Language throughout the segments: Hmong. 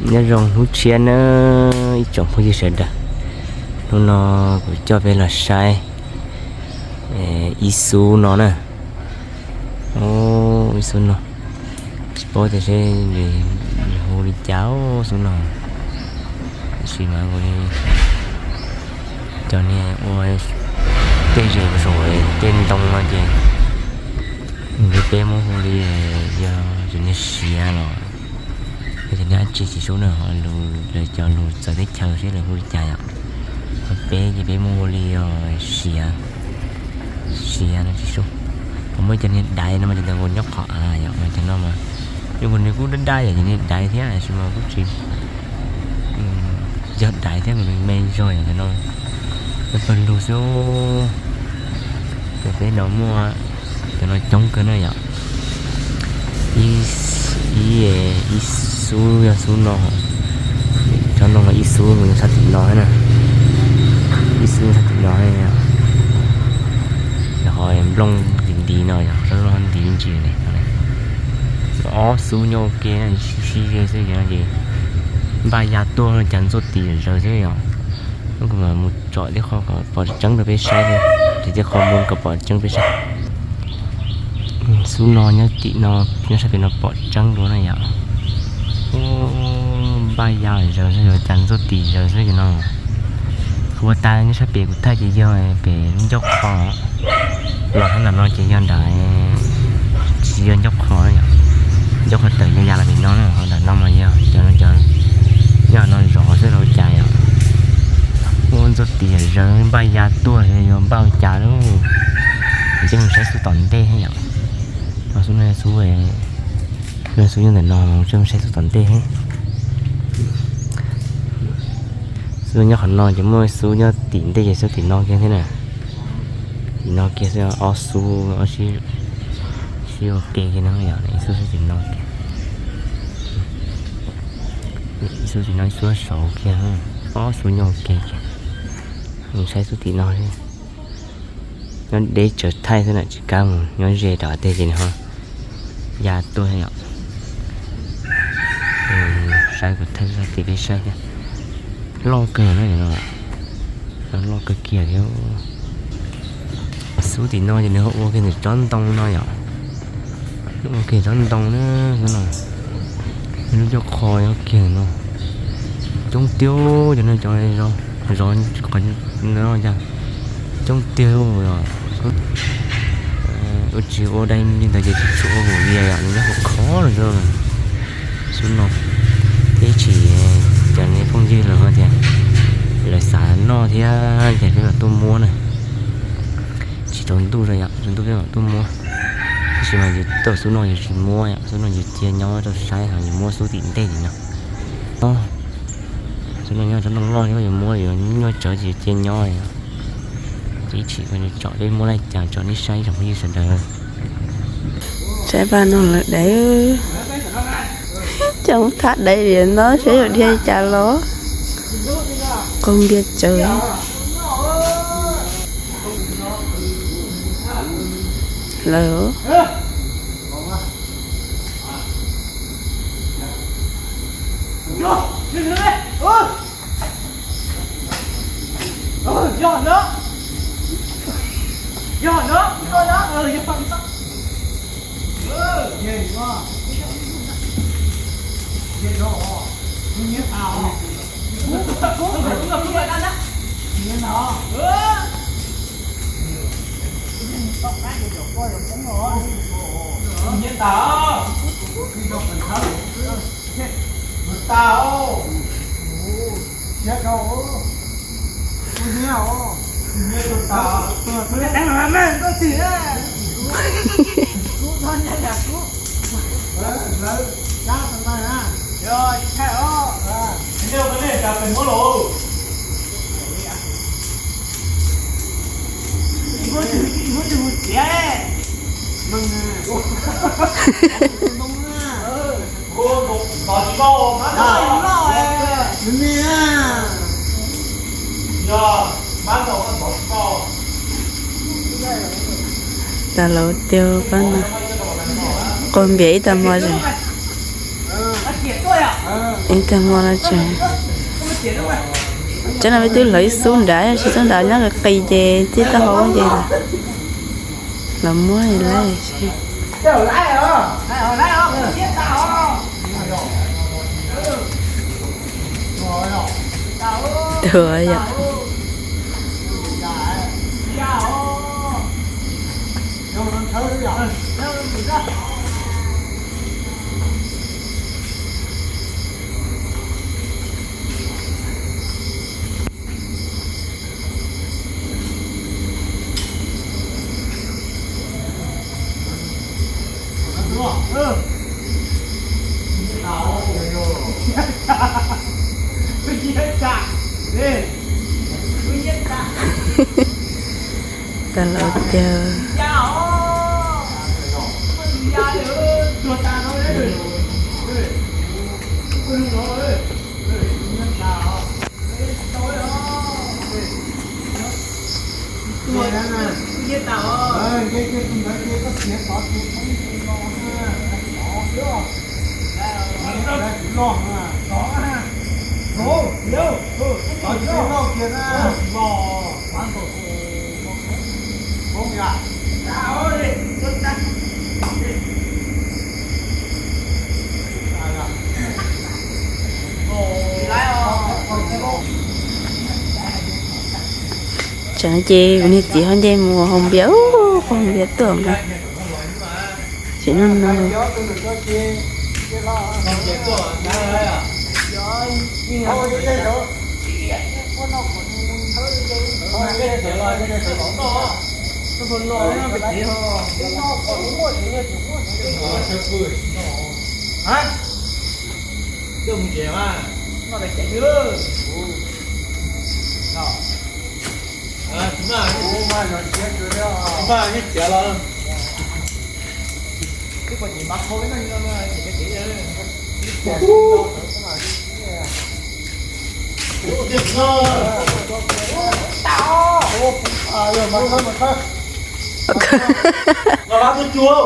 Nyob zoo hnub tshiab na ib tsoom phooj ywg sawv daws. Hnub no kuv coj peb los saib ib xub no na. Ib xub no, tsis paub tias seb hu li cas xub no. Tab sis mas kuv li cov niag ua tej zes saum tej ntoo no ces nws li peb muab hu li yog cov niag siav los yog cov niag dab tsi tsis sub na, ho lus lawv cov lus txawv teb chaws seb lawv hu li cas yom. Ho peb ces peb muab hu li siav, siav no tsis sub. Ho muaj cov niag daiv no mas cov ntawd nyob qhov av yom, mas cov no mas yog kuv nws kuj daj daj yom, cov niag daiv thiab tab sis mas kuj tsis yog daiv thiab, kuv nws me zog yom, cov no pawg lug xwb. Ces peb no muaj cov no coob kawg na yom. Ib, ib xub yog xub no, tsob ntoo no ib xub sab tim no na, ib xub sab tim no. Ho nplooj nti nti no yog tsob ntoo nti ntsis ne. Ob xub nyob ua ke sib ze xwb ces npaj ya tuaj cas ntxuaj tis zawv xwb yom. Hnub kuv mam mus tsom tej qho kom pom tseeb rau peb saib, ces tej qho mus kom pom tseeb peb saib. Xub no nyob tim no, nyob sab pem no pom tseeb dua na yom. Npaj ya zawv xwb, yuav cas ntxuaj tis zawv xwb ces no. Kuv ua tas nyob sab pem kuv thaij ces yog pem lub ncauj qho, los sab nram no ces yog nram, tsis yog ncauj qho na yom. Ncauj qhov tawm yog ya los pem no na, ho nram no mas yog cov, cov nyob no zov xwb los cas yom. Ua ntxuaj tis zawv npaj ya tuaj yuav npaj ua cas lauj. Ces mus saib xub tom ntej thiab yom. Xub no, xub, xub nyob ntawm no, saib xub tom ntej thiab. Xub nyob qhov no ces muaj xub nyob tim ntej ces xub tim no kiag thiab na. Tim no kiag xwb, ob xub, ob xub sib ua ke kiag no yom, ib xub xub tim no kiag, ib xub tim no, ib xub saud kiag, ob xub nyob ua ke kiag. Mus saib xub tim no, nyob deb tsawv thaij xwb na, tsis kav mus nyob ze rov teg ces nws ho ya tuaj yom. Saib kuv thaij xwb tim peb saib thiab. Loj kawg na, loj kawg kiag thiab. Xub tim no ces nws ho ua kiag ntawm tsob ntoo no yom. Ua kiag tsob ntoo na, xub no. Lub ncauj qho nyob kiag no. Coob tiag, cov no cov zov qhov no cas coob tiag os. Ua tsis ua dai li ntawd ces tsis tshua ua vum li yom, nws nyob hauv khov los xwb. Xub no peb tsim, cov niag phooj ywg lawv hais tias lawv xav noj thiab ces peb mam tuaj muab na. Tsis tsaus ntuj, tsaus ntuj peb mam tuaj muab. Tab sis mas yus tuaj xub no yus tsis muab, xub no yus cia nyob rau saib, ho yus muab xub tim ntej li no. Xub no nyob tsob ntoo loj, yus muab yuav nyuaj tsawv ces yus cia nyob. Ces ib chim tsom peb muab laij cas tsom nej saib tsoom phooj ywg sawv daws. Saib paj no lawv daiv, coj mus thab daiv liam no saib yuav dhia li cas los. Qaug npias tsawv lawm. Tas los tiag pab no, qaug npias ib tag hmo ces. Tag hmo no tseem, cov no peb twb hlawv ib xub nrad, tsis txhob nrad nyob qis qis ces tib toj hau ces los muab lawm. Tuag yom. Tag los caw. Tseem ces kuv niag txiv ho nce mus haus npias, haus npias tuaj mas. Tsis no no.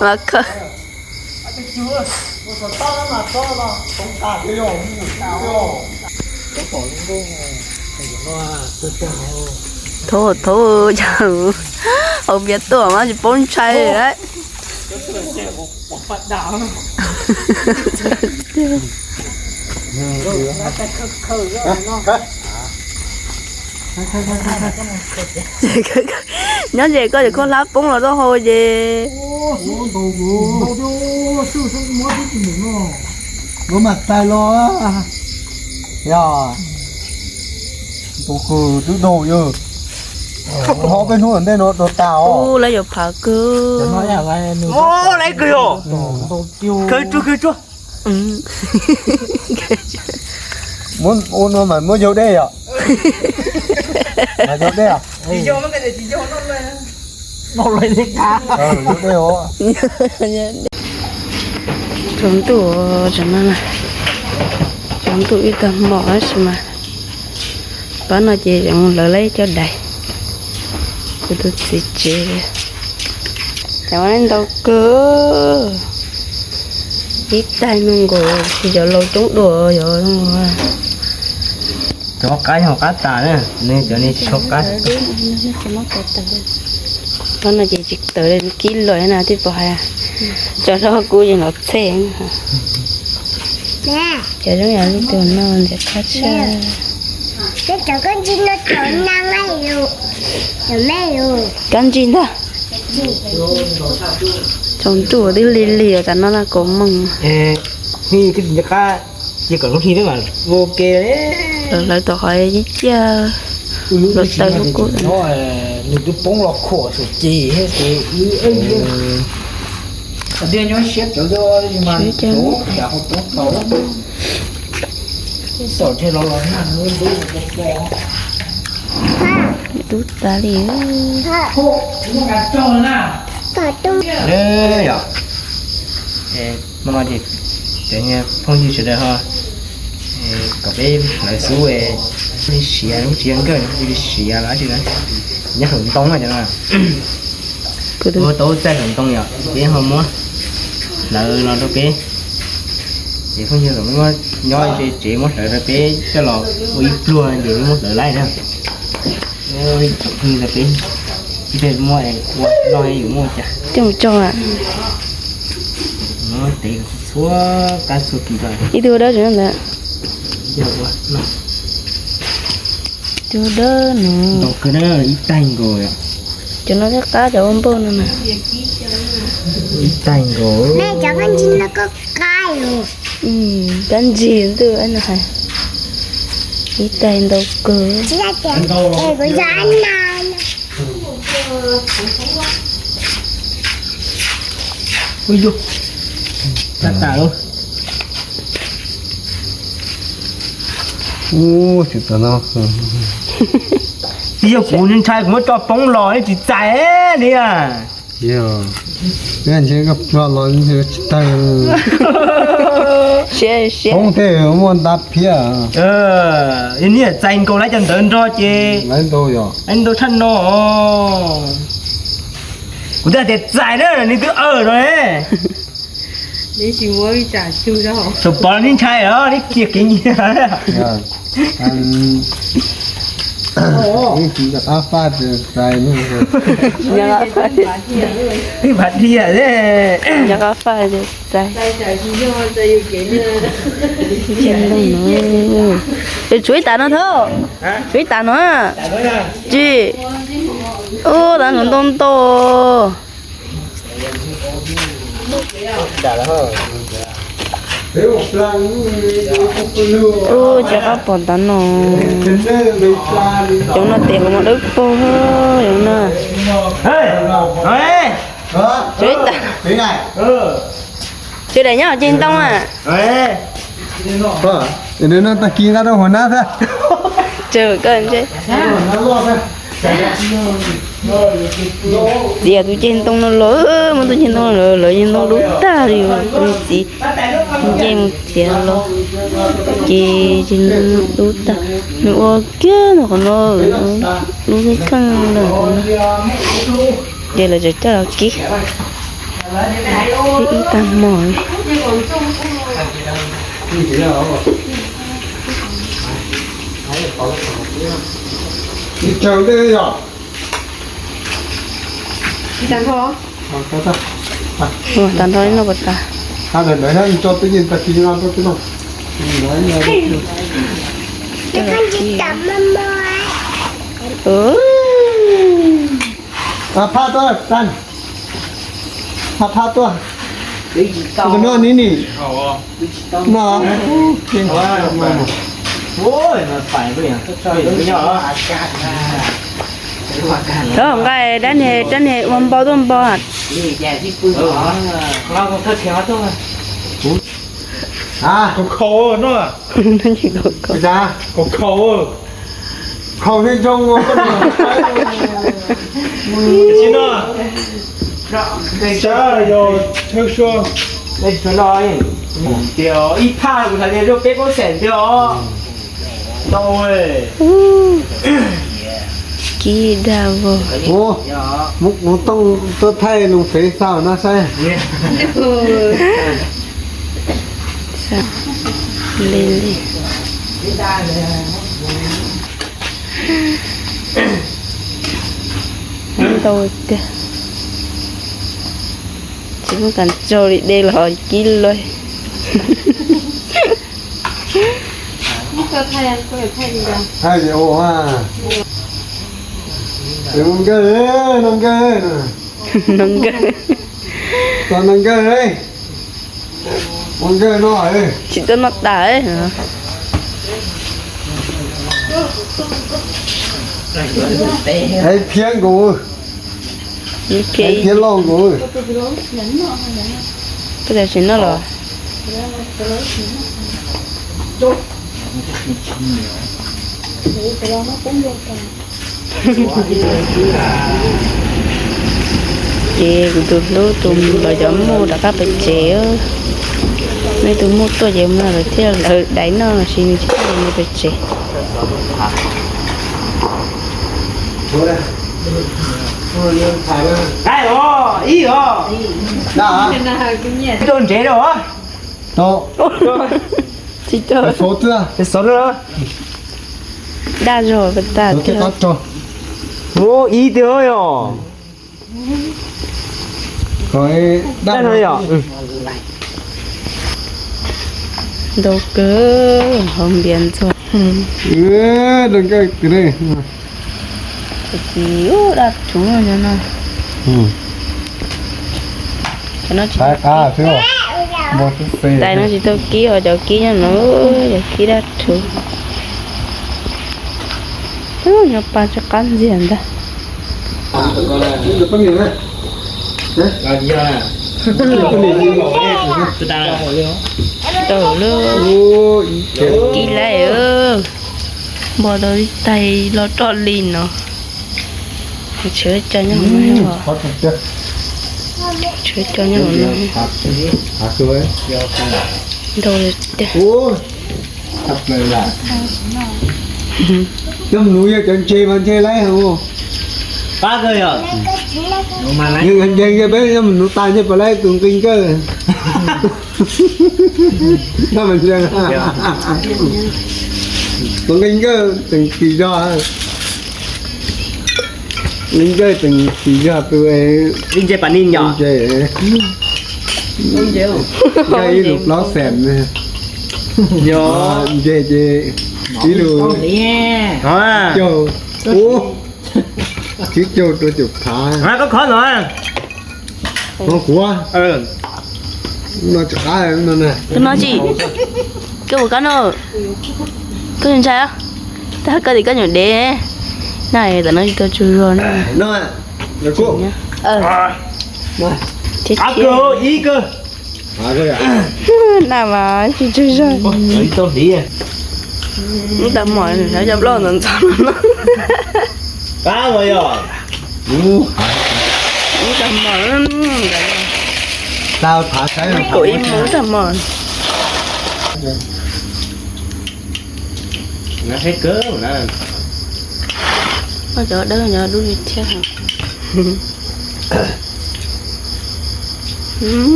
Mas khawb. Thov thov, haus npias tuaj mas tsis paub ntshai lawm. Nyob ze koj ces koj hlab poob los rau hauv ces. Ua mas tais los yog tus kws twb daug yog ho peb hnub ntej no rau tas os. Lawv yuav phav kawg. Lawv kawg yog. Kawg tsuag kawg tsuag. Muab ua no mas muab yaug dej yom. Mas yaug dej os. Tsaus ntuj, tsaus no, tsaus ntuj ib tag hmo tab sis mas pab no ces zoo lawv lawv cov dais. Kuv tus txiv tsev, cov ntau kawg, ib taig me nkaus tsis cov laus coob dua yog. Cov qab yog qab tas na, nws cov ni tsis tshua qab. Qab no ces tsis tawm li, kib lawm na, twb pom hais. Cov hlob kuv yeej los txhej. Cov zoo yam li tus no ntxim qab tshaj. Kab ntsig ntag. Tsaus ntuj twb lig lig tas no na, kaus moos. Qab ces kom lub hli peb mam ua ke. Lawv tom qhov ib ciaj los taw lub kub. Nws twb poob los khuam xum ces ces wb tias nyob siab cov mas cas ho poob tau. Tom ntshe los los nag dub tas li. Yom, hmo no ces cov phooj ywg sawv daws ho kom peb hlawv xub li siav, lub tsis yog nkawj, li siav los tsis nyob hauv ntoo cov no. Ua tau txaij hauv ntoo yom, peb ho muab hlawv los rau peb Ces phooj ywg, nyob ze tsev muab hlawv rau peb coj los ua ib pluag ces muab hlawv laij na. Peb muab ua noj yuav muaj cas. Coj mus tsau a. Muab tev txhua kab txhua kis. Ib tug dawb tsev ntawd. Tus dawb no. Ntau kawg na, ib taig nkaus. Cov no thiaj qab, cov ua npauj no na. Ib taig nkaus. Kab ntsig ntuj no hais. Ib taig ntau kawg. Ua tas lawm. Ub, tsis tau no. Yog kuv ntshai kuv muab tso poob los tsis txais li. Yog, ntshe koj pluag los ntshe tsis tawg. Poob thiab muaj nta phiab. Niam txais nkaus lawv cov ntawd nrog ces lawv ntau yom, lawv ntau tshaj no. Kuv twb tias txais na, nws twb awm no. Tus pov neb ntshai os, neb kiag kev nyiam. Neb tsis nco qab faj ces txais. Neb npaj dhia thiab. Nco qab faj ces txais. Tshuav ib tas no thaub, tshuav ib tas no. Tsis, ub, tas no ntau ntau. Ub, cov qab pom tas no. Cov no tes hauv mas dawb paug, cov no. Tshuav ib tas. Tshuav daim nyob hauv ceg ntoo a. Tag kis nqa rau hauv nab thiab. Tsawg koj ntshe. Txiav tus ceg ntoo no los, muab tus ceg ntoo no los, ceg ntoo dub tag li, tus txiv nce mus txiav los, ces ceg ntoo dub tag. Nws ua kiag no qhov no, dub kheej kheej lawm qhov no. Ces lawv tseem coj los kib ib tag hmo li. Ua tag nrho ib no puas tag? Phaj tuaj, phaj tuaj. Tus no ni ni. No. Thov nqa dab niag, dab niag ua npau tuaj npau. Khaus khaus no. Khaus khaus. Khaus nej zoo. Tsis no. Xyov yog thawj suab. Tias ib phaj kuv tham tias rau peb pob xees tiag os. Ntau. Kib dag vog. Mus kuv tooj tuaj thaij lus fev xaus no saib. Li li. Ntau tiag. Tsis muaj kas tsau li, de los kib lawm. Thaij ua, ua nkawj, ua nkawj. Ua nkawj, ua nkawj no. Tsis tuaj noj tas. Hais phiab nkaus, hais phiab loj nkaus. Koj tsis noj los? Ces kuv tus hlub tus los cov muj rov qab pem tsev. Nej tus muj tuaj ces no lawv thiaj lawv daiv noj los sis nws tsis tuaj ces nws pem tsev. Ib os, rau ntsev rau os. Tau. Tsis tau. Xov xwb. Xov xwb. Daj zog tas thiab. Ib tiag yom. Daj zog yom. Ntau kawg, hauv npias ntxuag. Daj kawg. Tsis daj rhuv no. Tais no tsis tau kib os, cov kib nyob no, cov kib daj rhuv. Nyob pa tsis qab ntxiag ntag. Tau lawm, kib lawm. Npog tau ib tais los roj li no. Tshwv cov nyob hauv no. Tshwv cov nyob hauv no. Ntau tiag. Cov nuv yog cov ntse mas ntse laib heev. Qab kawg yom. Yog ntse yog peb cov nuv tas ntshe puas laib tus nqi nkawj. Tus nqi nkawj teem tsis zog. Nqi nkawj teem tsis zog tus ntse pas ni nyom. Nkawj ib lus plaub xees. Yog ntse ces ib lus caug, ub, tsib caug rau caum phav. Koj khov no. Kuv no tsis qab no na. Tus no tsis, koj ua koj no, koj ntshai, tab koj tias koj nyuam dev na, tam no tsis tau tsaug zog na. Na mas tsis tsaug zog. Ub, tag mom, cov plaub ntxov ntxov no. Ub, tag mom, ib mus tag mom. Cov dawb no dub li thiab.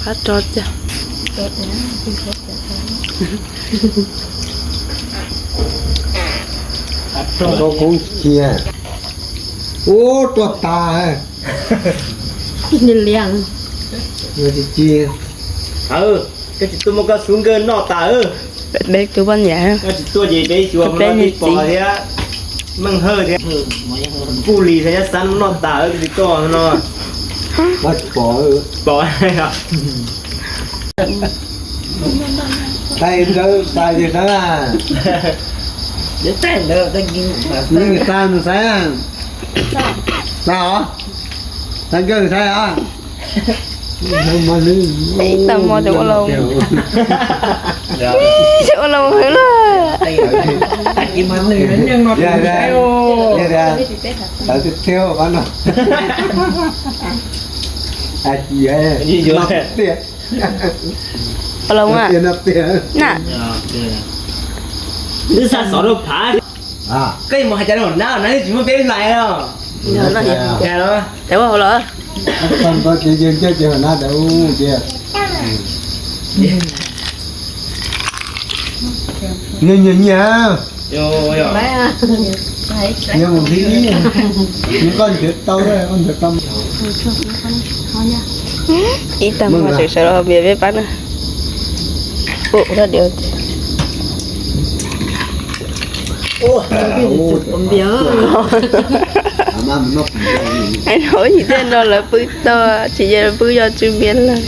Qab tso tiag. Koob cia. Ub, tuaj tas. Koj tsis tuaj muab koj xub nkawj noj tas. Deb tus poj niam. Koj tsis tuaj ces peb xyuas peb niag txiv thiab Meej Hawj thiab Kuj Lis thiab Yaj Xab noj tas, koj tsis tuaj no. Pom. Tais ntawd, tais ntawd a. Nws tais nws saib. Tais os. Tais nkawd saib os. Ib tag hmo tseem ua los, tseem ua los hwv lawm. Tawv thiab thiab no. Ais, ua los na. Wb xa xov rau phav. Koj mus hais cas rau nab, nab tsis muaj peb hlais os. Nyias nyias, nyias mus nrhiav ib, nws koj nrhiav tau, koj nrhiav tau. Ib tag hmo tseem sawv los npias peb pab na. Ua, no yim tej no lawv pw tau, tsis yog lawv pw yog tsw npias lawm.